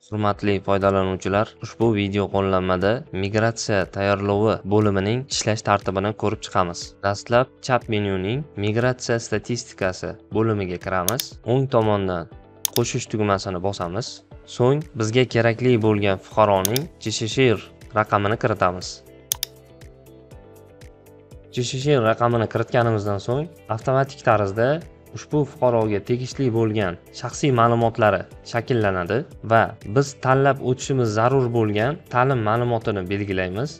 Hurmatli foydalanuvchilar, ushbu video qo'llanmada migratsiya tayyorlovi bo'limining ishlash tartibini ko'rib chiqamiz. Dastlab chap menyuning migratsiya statistikasi bo'limiga kiramiz. O'ng tomondan qo'shish tugmasini bosamiz. So'ng bizga kerakli bo'lgan fuqaroning JSSR raqamini kiritamiz. JSSR raqamini kiritganimizdan so'ng avtomatik tarzda ushbu fuqaroga tegishli bo'lgan shaxsiy ma'lumotlari shakllanadi va biz tanlab o'tishimiz zarur bo'lgan ta'lim ma'lumotini belgilaymiz: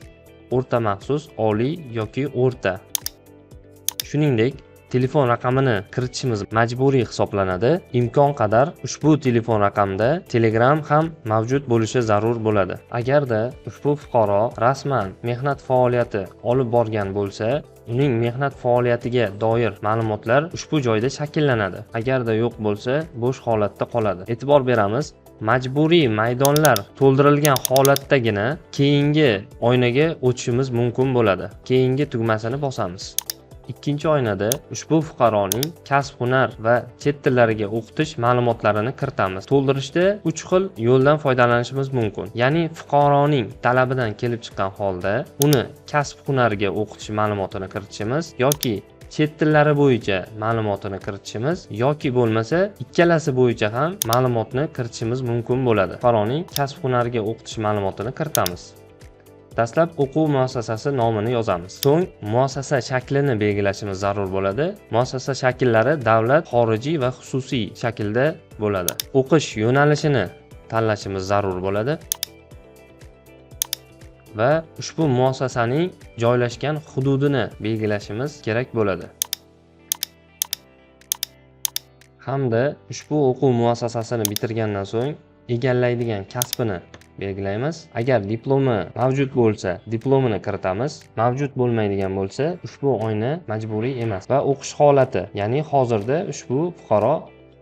o'rta maxsus, oliy yoki o'rta. Shuningdek, telefon raqamini kiritishimiz majburiy hisoblanadi. Imkon qadar ushbu telefon raqamida Telegram ham mavjud bo'lishi zarur bo'ladi. Agarda ushbu fuqaro rasman mehnat faoliyati olib borgan bo'lsa, uning mehnat faoliyatiga doir ma'lumotlar ushbu joyda shakllanadi. Agarda yo'q bo'lsa, bo'sh holatda qoladi. E'tibor beramiz, majburiy maydonlar to'ldirilgan holatdagina keyingi oynaga o'tishimiz mumkin bo'ladi. Keyingi tugmasini bosamiz. Ikkinchi oynada ushbu fuqaroning kasb, hunar va chet tillariga o'qitish ma'lumotlarini kiritamiz. To'ldirishda uch xil yo'ldan foydalanishimiz mumkin, ya'ni fuqaroning talabidan kelib chiqqan holda uni kasb hunariga o'qitish ma'lumotini kiritishimiz yoki chet tillari bo'yicha ma'lumotini kiritishimiz yoki bo'lmasa ikkalasi bo'yicha ham ma'lumotni kiritishimiz mumkin bo'ladi. Fuqaroning kasb hunariga o'qitish ma'lumotini kiritamiz. Dastlab o'quv muassasasi nomini yozamiz. So'ng muassasa shaklini belgilashimiz zarur bo'ladi. Muassasa shakllari davlat, xorijiy va xususiy shaklda bo'ladi. O'qish yo'nalishini tanlashimiz zarur bo'ladi va ushbu muassasaning joylashgan hududini belgilashimiz kerak bo'ladi. Hamda ushbu o'quv muassasasini bitirgandan so'ng egallaydigan kasbini belgilaymiz. Agar diplomi mavjud bo'lsa, diplomini kiritamiz. Mavjud bo'lmaydigan bo'lsa, ushbu oyna majburiy emas. Va o'qish holati, ya'ni hozirda ushbu fuqaro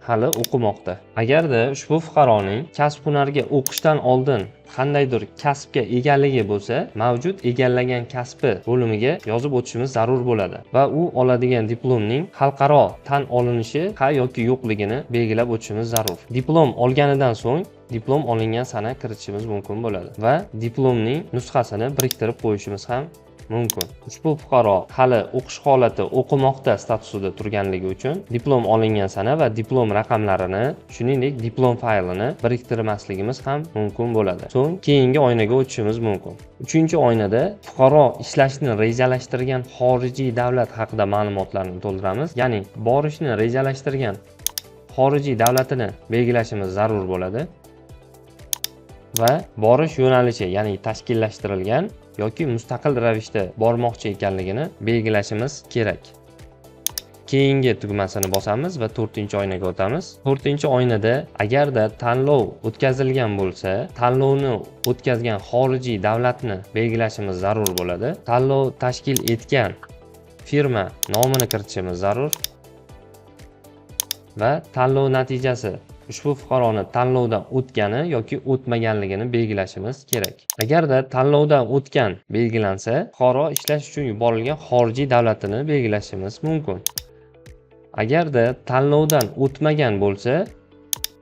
hali o'qimoqda. Agarda ushbu fuqaroning kasb hunarga o'qishdan oldin qandaydir kasbga egaligi bo'lsa, mavjud egallagan kasbi bo'limiga yozib o'tishimiz zarur bo'ladi va u oladigan diplomning xalqaro tan olinishi ha yoki yo'qligini belgilab o'tishimiz zarur. Diplom olganidan so'ng diplom olingan sana kiritishimiz mumkin bo'ladi va diplomning nusxasini biriktirib qo'yishimiz ham mumkin. Ushbu fuqaro hali o'qish holati o'qimoqda statusida turganligi uchun diplom olingan sana va diplom raqamlarini, shuningdek diplom faylini biriktirmasligimiz ham mumkin bo'ladi. So'ng keyingi oynaga o'tishimiz mumkin. Uchinchi oynada fuqaro ishlashni rejalashtirgan xorijiy davlat haqida ma'lumotlarni to'ldiramiz. Ya'ni borishni rejalashtirgan xorijiy davlatini belgilashimiz zarur bo'ladi va borish yo'nalishi, ya'ni tashkillashtirilgan yoki mustaqil ravishda bormoqchi ekanligini belgilashimiz kerak. Keyingi tugmasini bosamiz va to'rtinchi oynaga o'tamiz. To'rtinchi oynada agarda tanlov o'tkazilgan bo'lsa, tanlovni o'tkazgan xorijiy davlatni belgilashimiz zarur bo'ladi. Tanlov tashkil etgan firma nomini kiritishimiz zarur va tanlov natijasi ushbu fuqaroni tanlovdan o'tgani yoki o'tmaganligini belgilashimiz kerak. Agarda tanlovdan o'tgan belgilansa, fuqaro ishlash uchun yuborilgan xorijiy davlatini belgilashimiz mumkin. Agarda tanlovdan o'tmagan bo'lsa,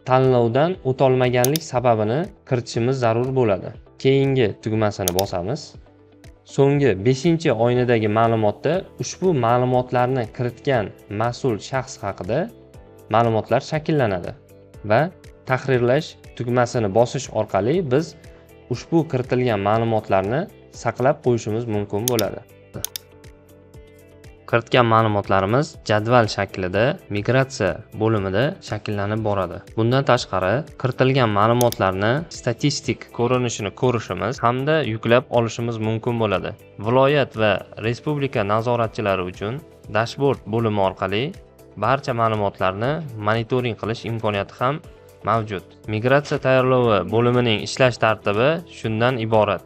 tanlovdan o'tolmaganlik sababini kiritishimiz zarur bo'ladi. Keyingi tugmasini bosamiz. So'nggi 5-oynadagi ma'lumotda ushbu ma'lumotlarni kiritgan mas'ul shaxs haqida ma'lumotlar shakllanadi va tahrirlash tugmasini bosish orqali biz ushbu kiritilgan ma'lumotlarni saqlab qo'yishimiz mumkin bo'ladi. Kiritgan ma'lumotlarimiz jadval shaklida migratsiya bo'limida shakllanib boradi. Bundan tashqari, kiritilgan ma'lumotlarni statistik ko'rinishini ko'rishimiz hamda yuklab olishimiz mumkin bo'ladi. Viloyat va respublika nazoratchilari uchun dashboard bo'limi orqali barcha ma'lumotlarni monitoring qilish imkoniyati ham mavjud. Migratsiya tayyorlovi bo'limining ishlash tartibi shundan iborat.